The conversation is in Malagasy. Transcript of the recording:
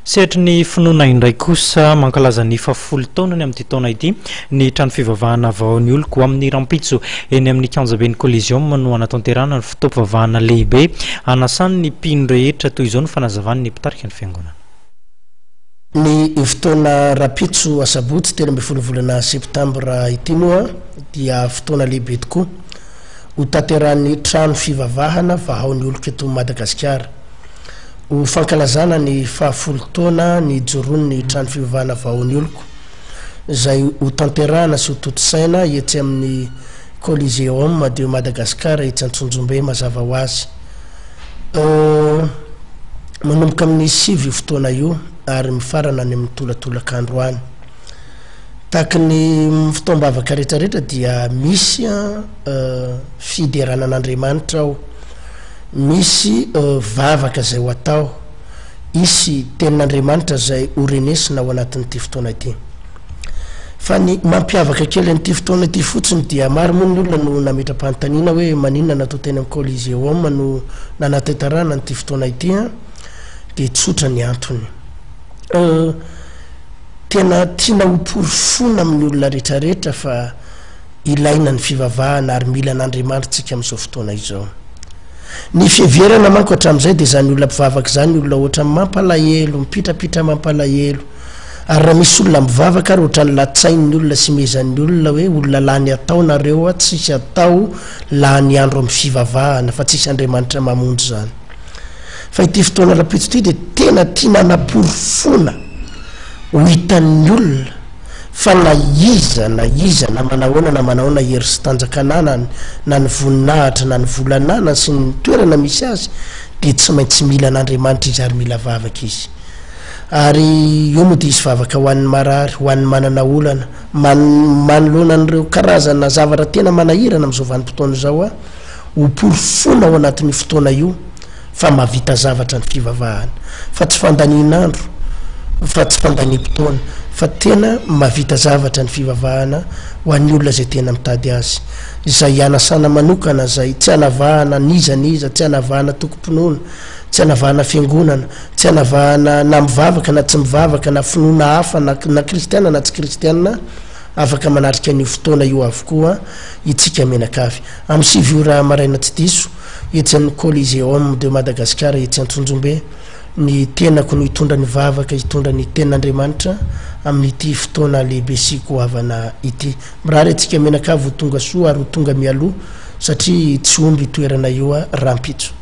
Sehatry ny finoana indray kosa, mankalaza ny fahafolo taonany amin'ity taona ity ny trano fivavahana Vao ny Oloko. Amin'ny rahampitso, eny amin'ny kianjaben'ny Coliseum no hanatanterahana ny fotoam-pivavahana lehibe hanasany ny mpino rehetra. Toy izao no fanazavan'ny mpitarika ny fiangonana. Ny fotoana rahampitso asabotsy 13 volana septambra ity moa dia fotoana lehibe tokoa ho tanterahan'ny trano fivavahana Vahao ny Oloko eto Madagasikara. Ho fankalazana ny fahafolo taona nijoroan'ny Trano Fivavahana Vahao ny Oloko, izay hotanterahana sy hotontosaina etsy amin'ny Coliseum de Madagascar etsy Antsonjombe mazava ho azy. Manomboka amin'ny sivy io fotoana io ary mifarana any amin'ny tolatolakandro any. Tahaka ny fotoam-bavaka rehetrarehetra dia misy fiderana an'Andriamanitra ao. Misy vavaka izay ho atao, hisy tenin'Andriamanitra izay ho renesina ao anatin'ity fotoana ity. Fa ny mampiavaka kely an'ity fotoana ity fotsiny dia maro moa ny olona no nametra-panontaniana hoe maninona natao teny amin'ny Coliseum no nanatanterahana an'ity fotoana ity an? Dia tsotra ny antony. Tena tiana ho porofoina amin'ny olona rehetrarehetra fa ilaina ny fivavahana ary mila an'Andriamanitra tsika amin'izao fotoana izao. Ny fiheverana manko hatramin'izay dia izany olona mpivavaka izany olona ohatran'ny mampalahelo, mipitrapitra mampalahelo. Ary raha misy olona mivavaka ary ohatran'ny latsain'ny olona sy mehezan'ny olona hoe olona lany atao nareo a, tsisy atao lany andro amin'ny fivavahana fa tsisy Andriamanitra mamonjy izany. Fa ity fotoana rahampitso ity dia tena tiana hanaporofoana ho hitan'ny olona fa na iza na iza na manahoana na manahoana hery sy tanjaka ananany na ny voninahitra na ny vola ananany sy ny toerana misy azy dia tsy maintsy mila an'Andriamanitra izy ary mila vavaka izy. Ary io moa dia hisy vavaka ho an'ny marary, ho an'ny manana olana, man, manoloana an'ireo karazana zavatra tena manahirana amin'izao vanim-potoana izao aho, ho porofoina ao anatin'io fotoana io fa mahavita zavatra ny fivavahana, fa tsy fandanian'andro, fa tsy fandaniam-potoana, fa tena mahavita zavatra ny fivavahana ho an'ny olona izay tena mitady azy, izay anasana manokana, izay tsy anavahana n'iza n'iza, tsy anavahana tokom-pinoana, tsy anavahana fiangonana, tsy anavahana na mivavaka na tsy mivavaka, na finoana hafa na na kristiana na tsy kristiana, afaka manatrika an'io fotoana io avokoa itsika mianakavy. Amin'ny 9 ora maraina tsy diso, etsy amin'ny Coliseum de Madagascar etsy Antsonjombe, ny tenako no hitondra ny vavaka, hitondra ny tenin'Andriamanitra amin'ity fotoana lehibe sy goavana ity. Mirary antsika mianakavy ho tonga soa ary ho tonga mialoha satria tsy omby io toerana io rahampitso.